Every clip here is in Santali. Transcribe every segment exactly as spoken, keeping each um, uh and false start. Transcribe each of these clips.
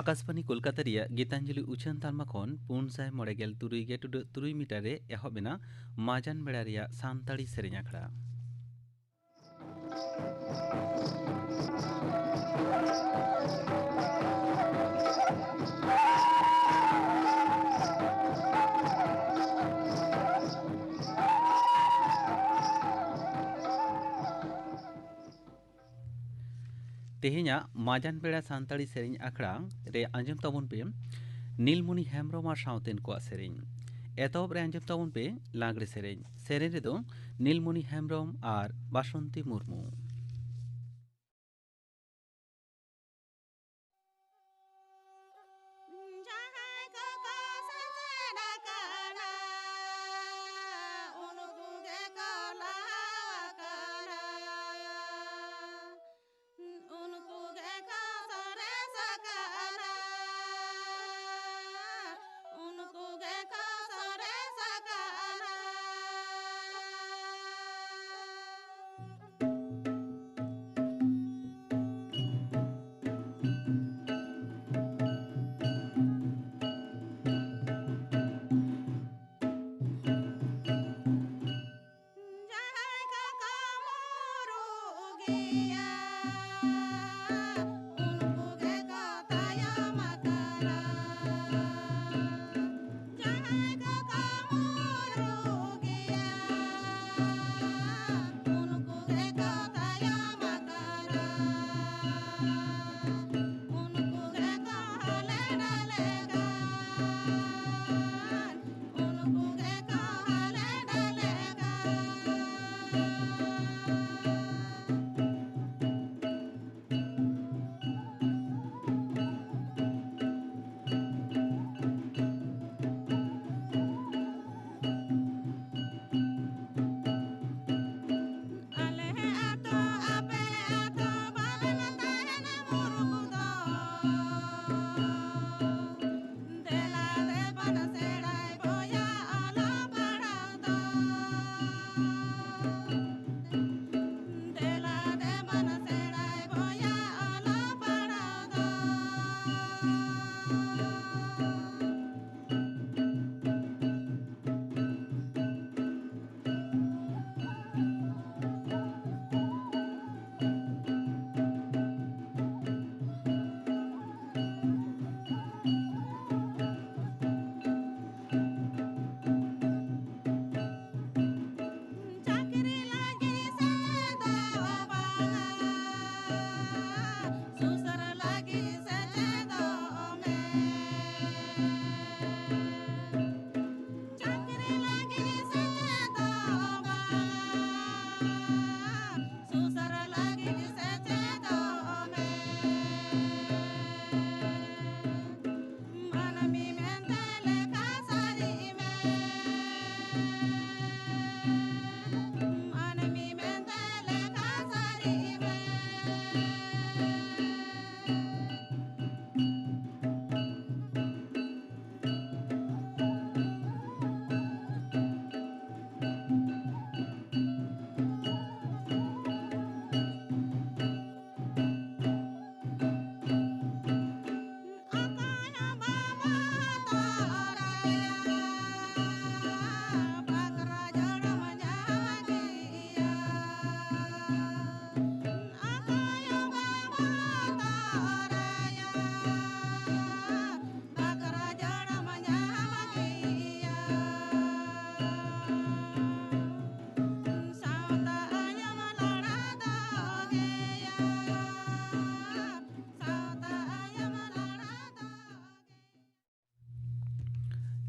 ᱟᱠᱟᱥᱵᱟᱱᱤ ᱠᱳᱞᱠᱟᱛᱟ ᱨᱮᱭᱟᱜ ᱜᱤᱛᱟᱧᱡᱚᱞᱤ ᱩᱪᱷᱟᱹᱱ ᱛᱟᱞᱢᱟ ᱠᱷᱚᱱ ᱯᱩᱱ ᱥᱟᱭ ᱢᱚᱬᱮ ᱜᱮᱞ ᱛᱩᱨᱩᱭ ᱜᱮᱴᱩᱰᱟᱹᱜ ᱛᱩᱨᱩᱭ ᱢᱤᱴᱟᱨ ᱨᱮ ᱮᱦᱚᱵ ᱮᱱᱟ ᱢᱟᱡᱟᱱ ᱵᱮᱲᱟ ᱨᱮᱭᱟᱜ ᱥᱟᱱᱛᱟᱲᱤ ᱥᱮᱨᱮᱧ ᱟᱠᱷᱲᱟ᱾ ᱛᱮᱦᱮᱧᱟᱜ ᱢᱟᱡᱟᱱ ᱵᱮᱲᱟ ᱥᱟᱱᱛᱟᱲᱤ ᱥᱮᱨᱮᱧ ᱟᱠᱷᱲᱟ ᱨᱮ ᱟᱸᱡᱚᱢ ᱛᱟᱵᱚᱱ ᱯᱮ ᱱᱤᱞᱢᱚᱱᱤ ᱦᱮᱢᱵᱨᱚᱢ ᱟᱨ ᱥᱟᱶᱛᱮᱱ ᱠᱚᱣᱟᱜ ᱥᱮᱨᱮᱧ᱾ ᱮᱛᱚᱦᱚᱵ ᱨᱮ ᱟᱸᱡᱚᱢ ᱛᱟᱵᱚᱱ ᱯᱮ ᱞᱟᱜᱽᱲᱮ ᱥᱮᱨᱮᱧ᱾ ᱥᱮᱨᱮᱧ ᱨᱮᱫᱚ ᱱᱤᱞᱢᱚᱱᱤ ᱦᱮᱢᱵᱨᱚᱢ ᱟᱨ ᱵᱟᱥᱚᱱᱛᱤ ᱢᱩᱨᱢᱩ᱾ ᱡᱟᱦᱟᱸᱭ ᱠᱚᱠᱚ ᱥᱮᱪᱮᱫ ᱟᱠᱟᱱᱟ, ᱩᱱᱠᱩ ᱜᱮᱠᱚ ᱞᱟᱦᱟ ᱟᱠᱟᱱᱟ, ᱩᱱᱠᱩ ᱜᱮᱠᱚ ᱥᱚᱨᱮᱥ ᱟᱠᱟᱱᱟ, ᱩᱱᱠᱩ ᱜᱮᱠᱚ ᱥᱚᱨᱮᱥ ᱟᱠᱟᱱᱟ᱾ ᱡᱟᱦᱟᱸᱭ ᱠᱚᱠᱚ ᱢᱩᱨᱩ ᱜᱮᱭᱟ, ᱩᱱᱠᱩ ᱜᱮᱠᱚ ᱛᱟᱭᱚᱢ ᱟᱠᱟᱱᱟ᱾ ᱡᱟᱦᱟᱸᱭ ᱠᱚᱠᱚ ᱢᱩᱨᱩ ᱜᱮᱭᱟ, ᱩᱱᱠᱩ ᱜᱮᱠᱚ ᱛᱟᱭᱚᱢ ᱟᱠᱟᱱᱟ᱾ ᱩᱱᱠᱩ ᱜᱮᱠᱚ ᱦᱟᱞᱮ ᱰᱟᱞᱮ ᱠᱟᱱ᱾ ᱩᱱᱠᱩ ᱜᱮᱠᱚ ᱦᱟᱞᱮ ᱰᱟᱞᱮ ᱠᱟᱱ᱾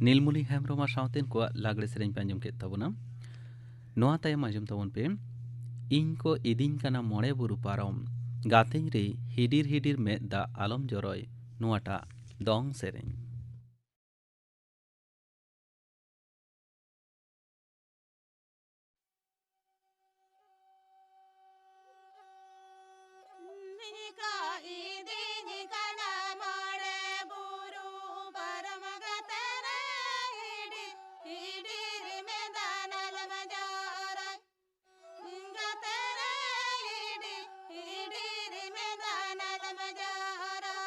ᱱᱤᱞᱢᱩᱞᱤ ᱦᱮᱢᱵᱨᱚᱢ ᱟᱨ ᱥᱟᱶᱛᱮᱱ ᱠᱚᱣᱟᱜ ᱞᱟᱜᱽᱲᱮ ᱥᱮᱨᱮᱧ ᱯᱮ ᱟᱸᱡᱚᱢ ᱠᱮᱫ ᱛᱟᱵᱚᱱᱟ᱾ ᱱᱚᱣᱟ ᱛᱟᱭᱚᱢ ᱟᱸᱡᱚᱢ ᱛᱟᱵᱚᱱ ᱯᱮ, ᱤᱧ ᱠᱚ ᱤᱫᱤᱧ ᱠᱟᱱᱟ ᱢᱚᱬᱮ ᱵᱩᱨᱩ ᱯᱟᱨᱚᱢ, ᱜᱟᱛᱮᱧ ᱨᱮ ᱦᱤᱰᱤᱨ ᱦᱤᱰᱤᱨ ᱢᱮᱫ ᱫᱟᱜ ᱟᱞᱚᱢ ᱡᱚᱨᱚᱭ, ᱱᱚᱣᱟᱴᱟᱜ ᱫᱚᱝ ᱥᱮᱨᱮᱧ᱾ ᱤᱧ ᱠᱚ ᱤᱫᱤᱧ ᱠᱟᱱᱟ ᱢᱚᱬᱮ ᱵᱩᱨᱩ ᱯᱟᱨᱚᱢ, ᱜᱟᱛᱮ ᱨᱮ ᱦᱤᱰᱤᱨ ᱦᱤᱰᱤᱨ ᱢᱮᱫ ᱫᱟᱜ ᱟᱞᱚᱢ ᱡᱚᱨᱚᱭ᱾ ᱜᱟᱛᱮ ᱨᱮ ᱦᱤᱰᱤᱨ ᱦᱤᱰᱤᱨ ᱢᱮᱫ ᱫᱟᱜ ᱟᱞᱚᱢ ᱡᱚᱨᱚᱭ᱾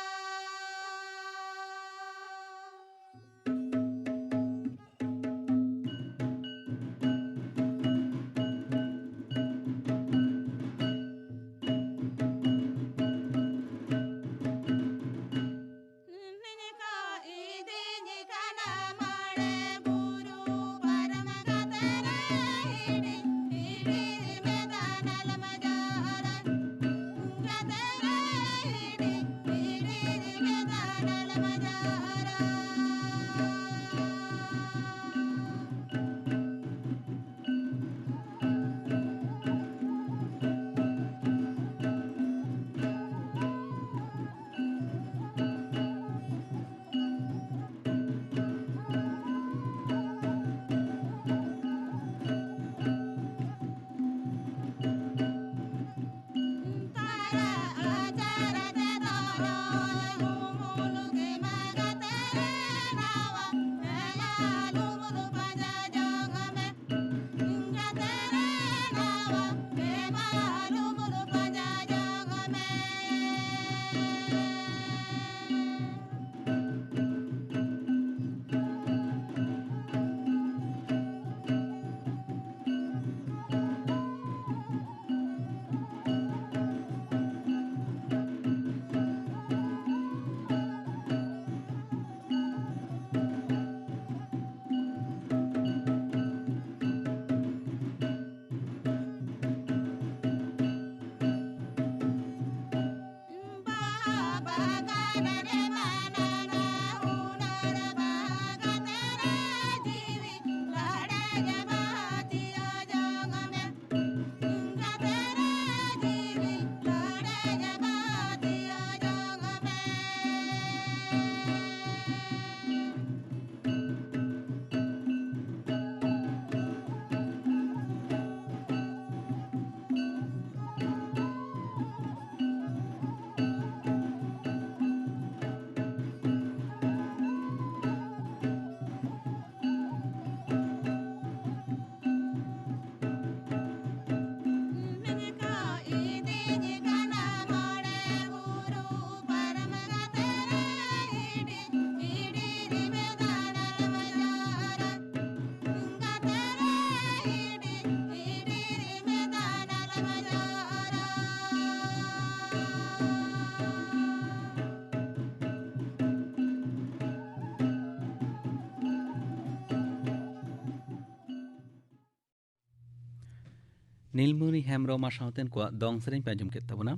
ᱱᱤᱞᱢᱩᱱᱤ ᱦᱮᱢᱵᱨᱚᱢ ᱟᱨ ᱥᱟᱶᱛᱮᱱ ᱠᱚᱣᱟᱜ ᱫᱚᱝ ᱥᱮᱨᱮᱧ ᱯᱮ ᱟᱸᱡᱚᱢ ᱠᱮᱫ ᱛᱟᱵᱚᱱᱟ᱾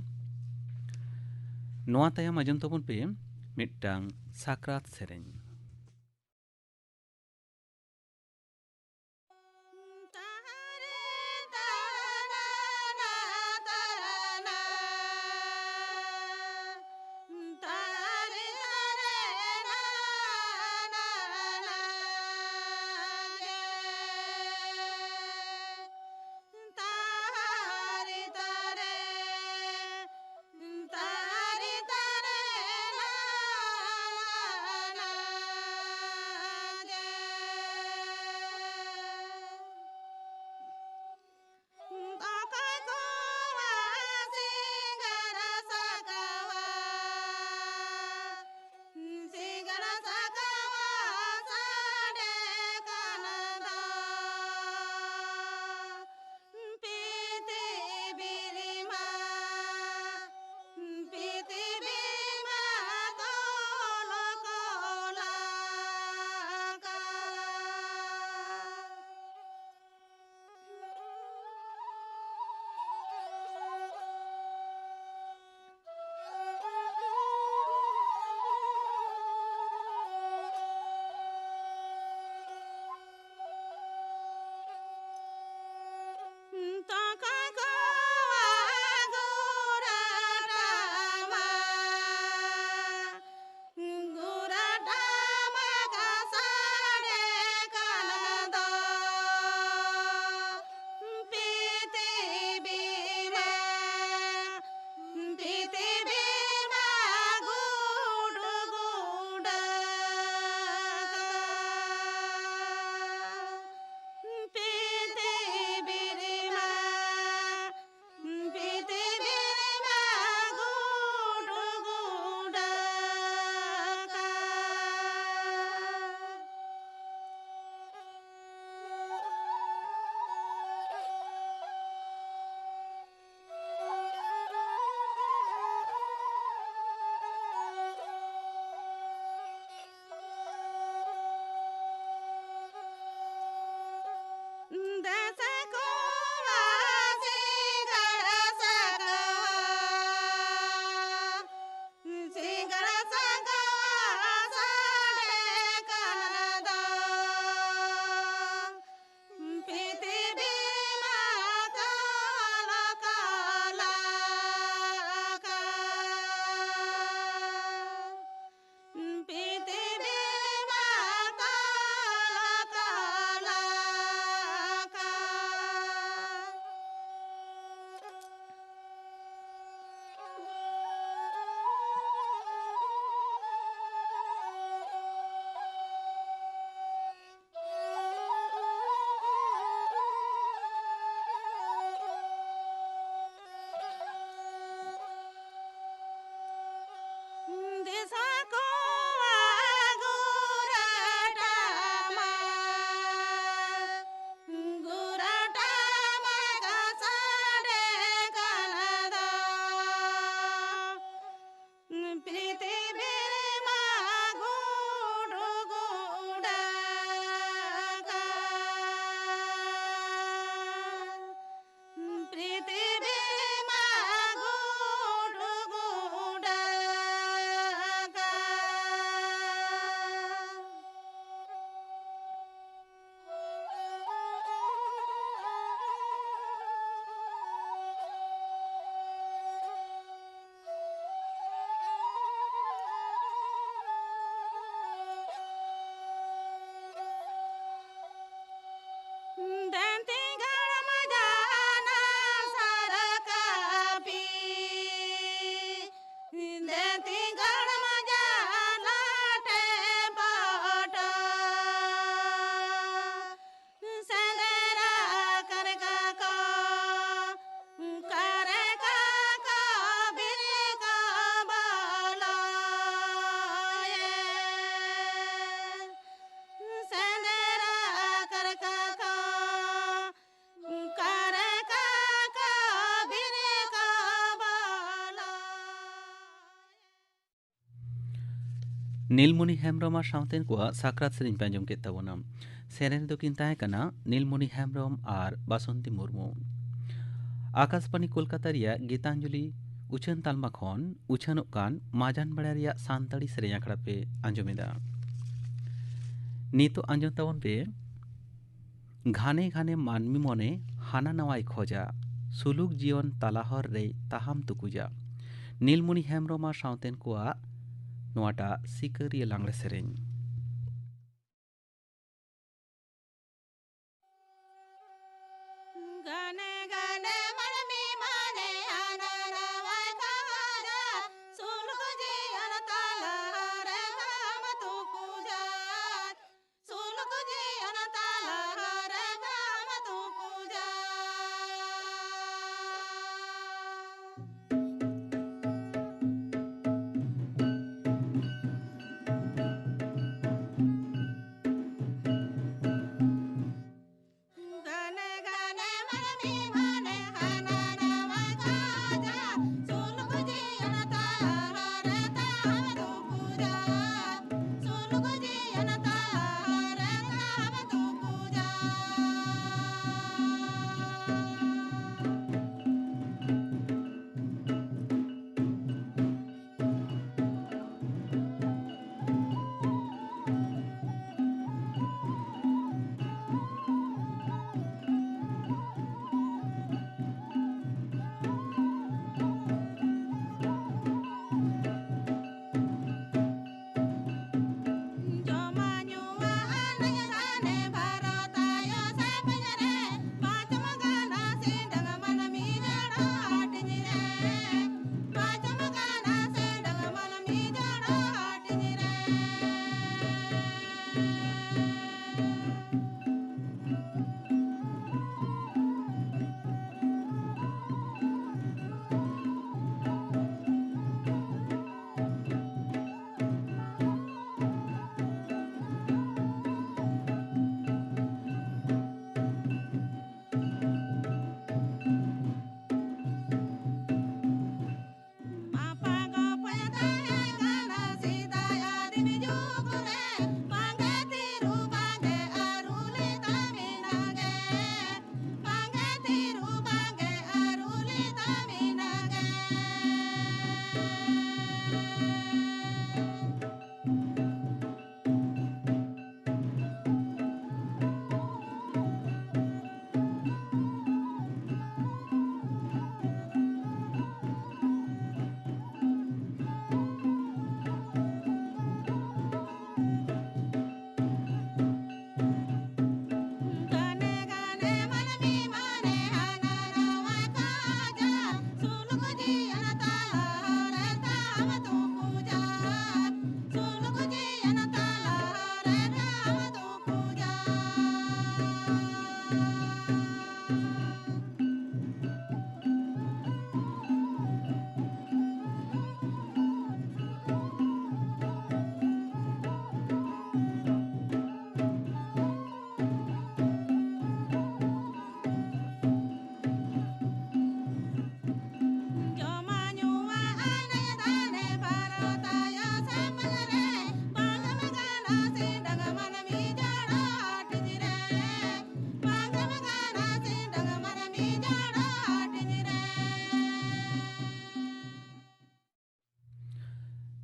ᱱᱚᱣᱟ ᱛᱟᱭᱚᱢ ᱟᱸᱡᱚᱢ ᱛᱟᱵᱚᱱ ᱯᱮ ᱢᱤᱫᱴᱟᱝ ᱥᱟᱠᱨᱟᱛ ᱥᱮᱨᱮᱧ᱾ ᱱᱤᱞᱢᱚᱱᱤ ᱦᱮᱢᱵᱽᱨᱚᱢ ᱟᱨ ᱥᱟᱶᱛᱮᱱ ᱠᱚᱣᱟᱜ ᱥᱟᱠᱨᱟᱛ ᱥᱮᱨᱮᱧ ᱯᱮ ᱟᱸᱡᱚᱢ ᱠᱮᱫ ᱛᱟᱵᱚᱱᱟ᱾ ᱥᱮᱨᱮᱧ ᱨᱮᱫᱚ ᱠᱤᱱ ᱛᱟᱦᱮᱸ ᱠᱟᱱᱟ ᱱᱤᱞᱢᱚᱱᱤ ᱦᱮᱢᱵᱽᱨᱚᱢ ᱟᱨ ᱵᱟᱥᱚᱱᱛᱤ ᱢᱩᱨᱢᱩ᱾ ᱟᱠᱟᱥᱵᱟᱬᱤ ᱠᱳᱞᱠᱟᱛᱟ ᱨᱮᱭᱟᱜ ᱜᱤᱛᱟᱧᱡᱚᱞᱤ ᱩᱪᱷᱟᱹᱱ ᱛᱟᱞᱢᱟ ᱠᱷᱚᱱ ᱩᱪᱷᱟᱹᱱᱚᱜ ᱠᱟᱱ ᱢᱟᱡᱟᱱ ᱵᱮᱲᱟ ᱨᱮᱭᱟᱜ ᱥᱟᱱᱛᱟᱲᱤ ᱥᱮᱨᱮᱧ ᱟᱠᱷᱲᱟ ᱯᱮ ᱟᱸᱡᱚᱢᱮᱫᱟ᱾ ᱱᱤᱛᱚᱜ ᱟᱸᱡᱚᱢ ᱛᱟᱵᱚᱱ ᱯᱮ ᱜᱷᱟᱱᱮ ᱜᱷᱟᱱᱮ ᱢᱟᱹᱱᱢᱤ ᱢᱚᱱᱮ ᱦᱟᱱᱟ ᱱᱟᱣᱟᱭ ᱠᱷᱚᱡᱟ, ᱥᱩᱞᱩᱠ ᱡᱤᱭᱚᱱ ᱛᱟᱞᱟ ᱦᱚᱨ ᱨᱮᱭ ᱛᱟᱦᱟᱢ ᱛᱩᱠᱩᱡᱟ᱾ ᱱᱤᱞᱢᱚᱱᱤ ᱦᱮᱢᱵᱽᱨᱚᱢ ᱟᱨ ᱥᱟᱶᱛᱮᱱ ᱠᱚᱣᱟᱜ ᱱᱚᱣᱟᱴᱟᱜ ᱥᱤᱠᱟᱹᱨᱤᱭᱟᱹ ᱞᱟᱜᱽᱬᱮ ᱥᱮᱨᱮᱧ᱾ ᱜᱷᱟᱱᱮ ᱜᱷᱟᱱᱮ ᱢᱟᱹᱱᱢᱤ ᱢᱚᱱᱮ ᱦᱟᱱᱟ ᱱᱟᱣᱟᱭ ᱠᱷᱚᱡᱟ, ᱥᱩᱞᱩᱠ ᱡᱤᱭᱚᱱ ᱛᱟᱞᱟ ᱨᱮ ᱛᱟᱦᱟᱢ ᱛᱩᱠᱩᱡᱟ᱾ ᱥᱩᱞᱩᱠ ᱡᱤᱭᱚᱱ ᱛᱟᱞᱟ ᱨᱮ ᱛᱟᱦᱟᱢ ᱛᱩᱠᱩᱡᱟ᱾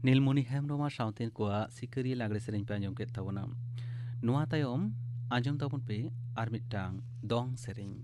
ᱱᱤᱞᱢᱚᱱᱤ ᱦᱮᱢᱵᱽᱨᱚᱢ ᱟᱨ ᱥᱟᱶᱛᱮᱱ ᱠᱚᱣᱟᱜ ᱥᱤᱠᱟᱹᱨᱤᱭᱟᱹ ᱞᱟᱜᱽᱲᱮ ᱥᱮᱨᱮᱧ ᱯᱮ ᱟᱸᱡᱚᱢ ᱠᱮᱫ ᱛᱟᱵᱚᱱᱟ᱾ ᱱᱚᱣᱟ ᱛᱟᱭᱚᱢ ᱟᱸᱡᱚᱢ ᱛᱟᱵᱚᱱ ᱯᱮ ᱟᱨ ᱢᱤᱫᱴᱟᱝ ᱫᱚᱝ ᱥᱮᱨᱮᱧ᱾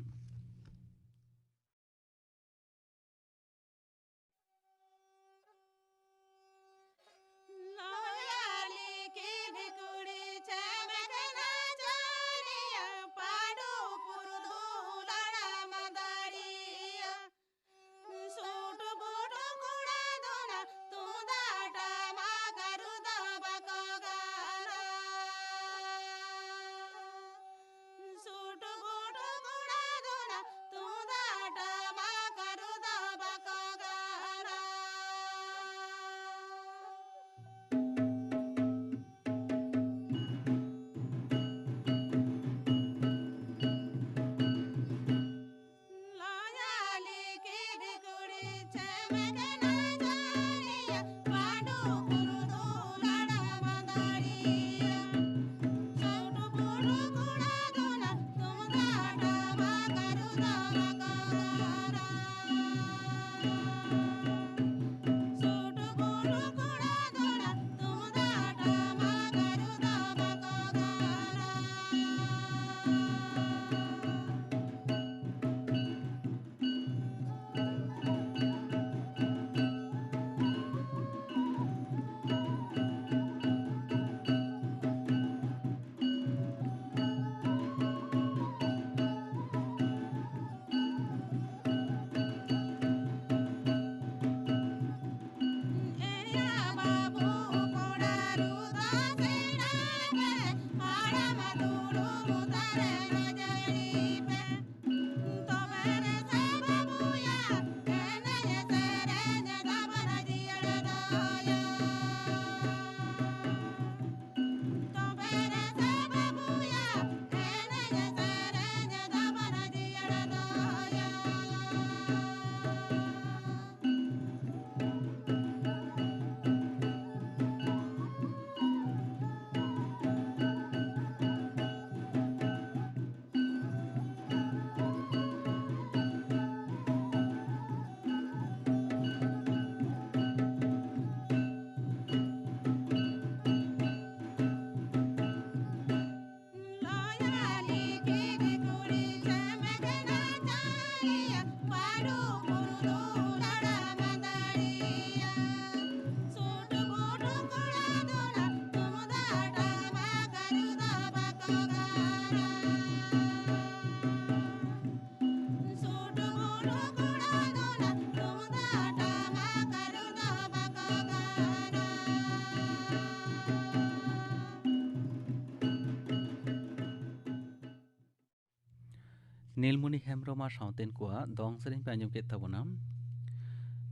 ᱱᱤᱞᱢᱚᱱᱤ ᱦᱮᱢᱵᱨᱚᱢ ᱟᱨ ᱥᱟᱶᱛᱮᱱ ᱠᱚᱣᱟᱜ ᱫᱚᱝ ᱥᱮᱨᱮᱧ ᱯᱮ ᱟᱸᱡᱚᱢ ᱠᱮᱫ ᱛᱟᱵᱚᱱᱟ᱾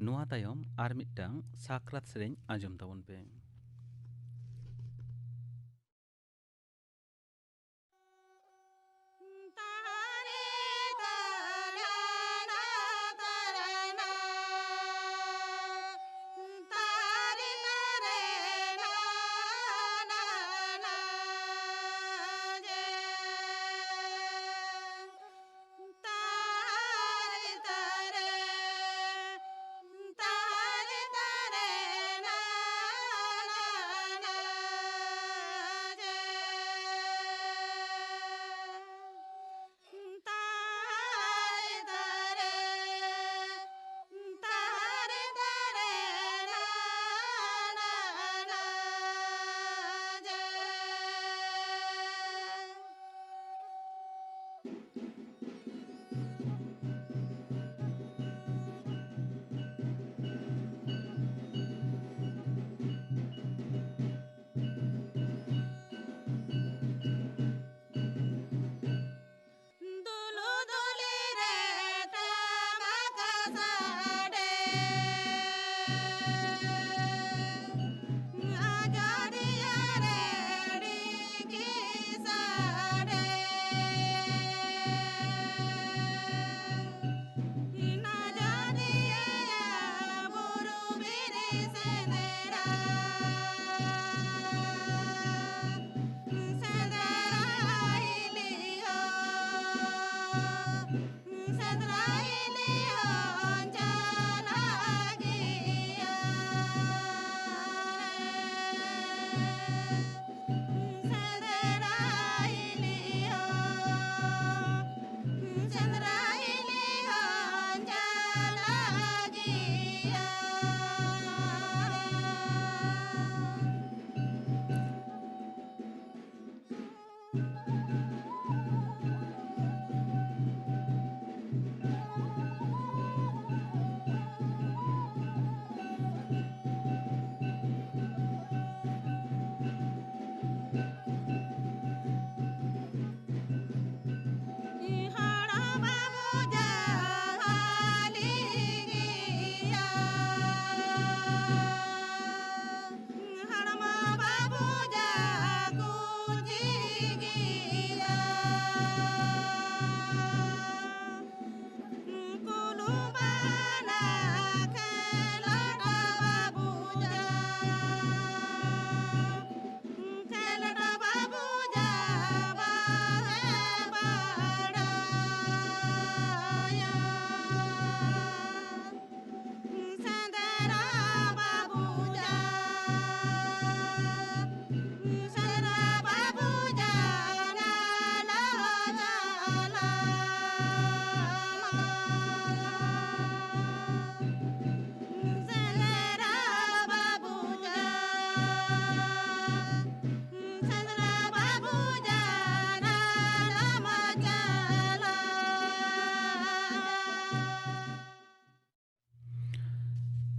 ᱱᱚᱣᱟ ᱛᱟᱭᱚᱢ ᱟᱨ ᱢᱤᱫᱴᱟᱝ ᱥᱟᱠᱨᱟᱛ ᱥᱮᱨᱮᱧ ᱟᱸᱡᱚᱢ ᱛᱟᱵᱚᱱ ᱯᱮ᱾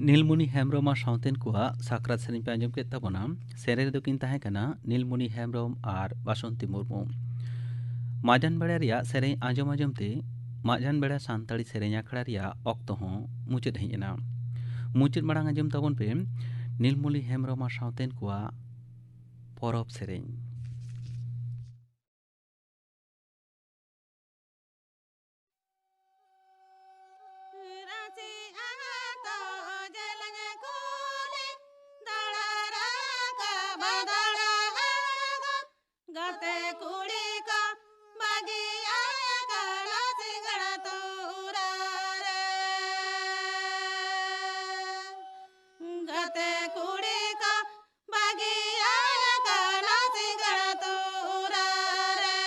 ᱱᱤᱞᱢᱩᱱᱤ ᱦᱮᱢᱵᱨᱚᱢ ᱟᱨ ᱥᱟᱶᱛᱮᱱ ᱠᱚᱣᱟᱜ ᱥᱟᱠᱨᱟᱛ ᱥᱮᱨᱮᱧ ᱯᱮ ᱟᱸᱡᱚᱢ ᱠᱮᱫ ᱛᱟᱵᱚᱱᱟ᱾ ᱥᱮᱨᱮᱧ ᱨᱮᱫᱚ ᱠᱤᱱ ᱛᱟᱦᱮᱸ ᱠᱟᱱᱟ ᱱᱤᱞᱢᱩᱱᱤ ᱦᱮᱢᱵᱨᱚᱢ ᱟᱨ ᱵᱟᱥᱚᱱᱛᱤ ᱢᱩᱨᱢᱩ᱾ ᱢᱟᱡᱟᱱ ᱵᱮᱲᱟ ᱨᱮᱭᱟᱜ ᱥᱮᱨᱮᱧ ᱟᱸᱡᱚᱢ ᱟᱸᱡᱚᱢ ᱛᱮ ᱢᱟᱡᱟᱱ ᱵᱮᱲᱟ ᱥᱟᱱᱛᱟᱲᱤ ᱥᱮᱨᱮᱧ ᱟᱠᱷᱲᱟ ᱨᱮᱭᱟᱜ ᱚᱠᱛᱚ ᱦᱚᱸ ᱢᱩᱪᱟᱹᱫ ᱦᱮᱡ ᱮᱱᱟ᱾ ᱢᱩᱪᱟᱹᱫ ᱢᱟᱲᱟᱝ ᱟᱸᱡᱚᱢ ᱛᱟᱵᱚᱱ ᱯᱮ ᱱᱤᱞᱢᱩᱱᱤ ᱦᱮᱢᱵᱨᱚᱢ ᱟᱨ ᱥᱟᱶᱛᱮᱱ ᱠᱚᱣᱟᱜ ᱯᱚᱨᱚᱵᱽ ᱥᱮᱨᱮᱧ᱾ ᱨᱟᱥᱮ ᱟᱛᱚ ᱡᱮᱞᱮᱧ ᱠᱩᱞᱤ, ᱫᱟᱬᱟ ᱨᱟᱠᱟᱵ ᱫᱟᱬᱟ ᱟᱬᱜᱚ, ᱜᱟᱛᱮ ᱠᱩᱲᱤ ᱠᱚ ᱵᱟᱹᱜᱤᱭᱟᱭ ᱠᱟᱱᱟ ᱥᱤᱸᱜᱟᱹᱲ ᱛᱩᱨᱟ ᱨᱮ᱾ ᱜᱟᱛᱮ ᱠᱩᱲᱤ ᱠᱚ ᱵᱟᱹᱜᱤᱭᱟᱭ ᱠᱟᱱᱟ ᱥᱤᱸᱜᱟᱹᱲ ᱛᱩᱨᱟ ᱨᱮ᱾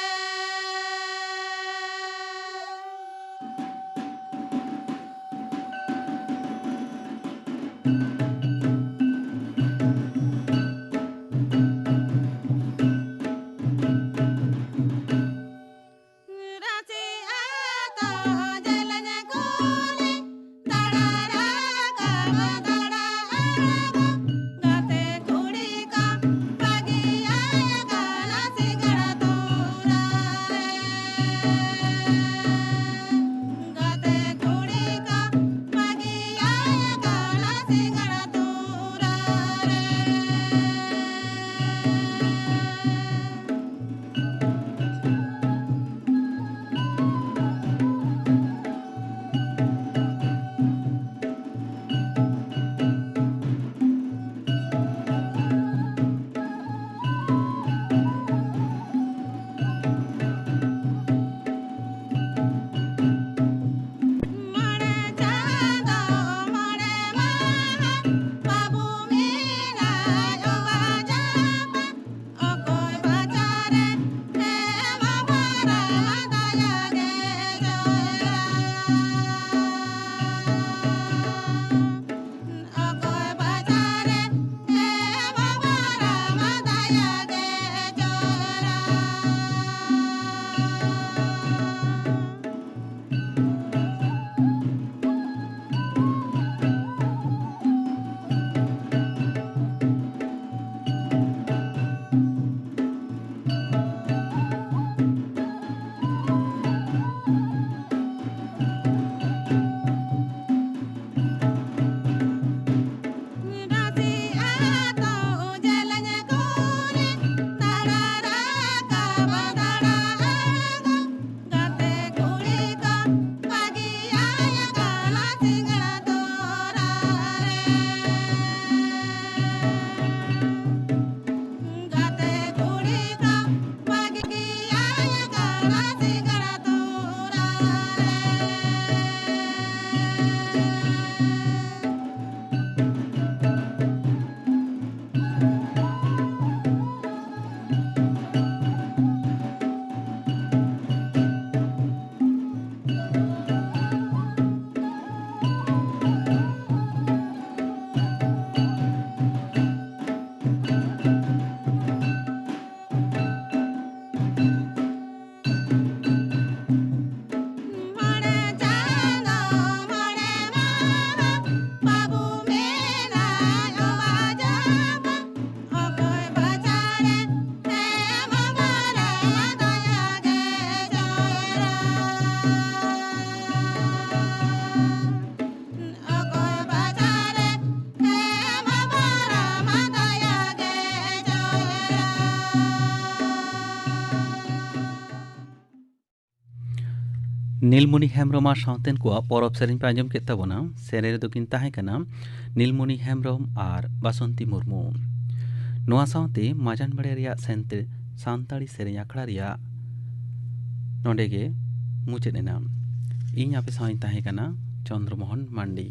ᱱᱤᱞᱢᱩᱱᱤ ᱦᱮᱢᱵᱨᱚᱢ ᱟᱨ ᱥᱟᱶᱛᱮᱱ ᱠᱚᱣᱟᱜ ᱯᱚᱨᱚᱵᱽ ᱥᱮᱨᱮᱧ ᱯᱮ ᱟᱸᱡᱚᱢ ᱠᱮᱫ ᱛᱟᱵᱚᱱᱟ᱾ ᱥᱮᱨᱮᱧ ᱨᱮᱫᱚ ᱠᱤᱱ ᱛᱟᱦᱮᱸ ᱠᱟᱱᱟ ᱱᱤᱞᱢᱩᱱᱤ ᱦᱮᱢᱵᱨᱚᱢ ᱟᱨ ᱵᱟᱥᱚᱱᱛᱤ ᱢᱩᱨᱢᱩ᱾ ᱱᱚᱣᱟ ᱥᱟᱶᱛᱮ ᱢᱟᱡᱟᱱ ᱵᱮᱲᱟ ᱨᱮᱭᱟᱜ ᱥᱮᱱᱛᱮ ᱥᱟᱱᱛᱟᱲᱤ ᱥᱮᱨᱮᱧ ᱟᱠᱷᱲᱟ ᱨᱮᱭᱟᱜ ᱱᱚᱰᱮ ᱜᱮ ᱢᱩᱪᱟᱹᱫ ᱮᱱᱟ᱾ ᱤᱧ ᱟᱯᱮ ᱥᱟᱶ ᱤᱧ ᱛᱟᱦᱮᱸ ᱠᱟᱱᱟ ᱪᱚᱱᱫᱨᱚ ᱢᱳᱦᱚᱱ ᱢᱟᱱᱰᱤ᱾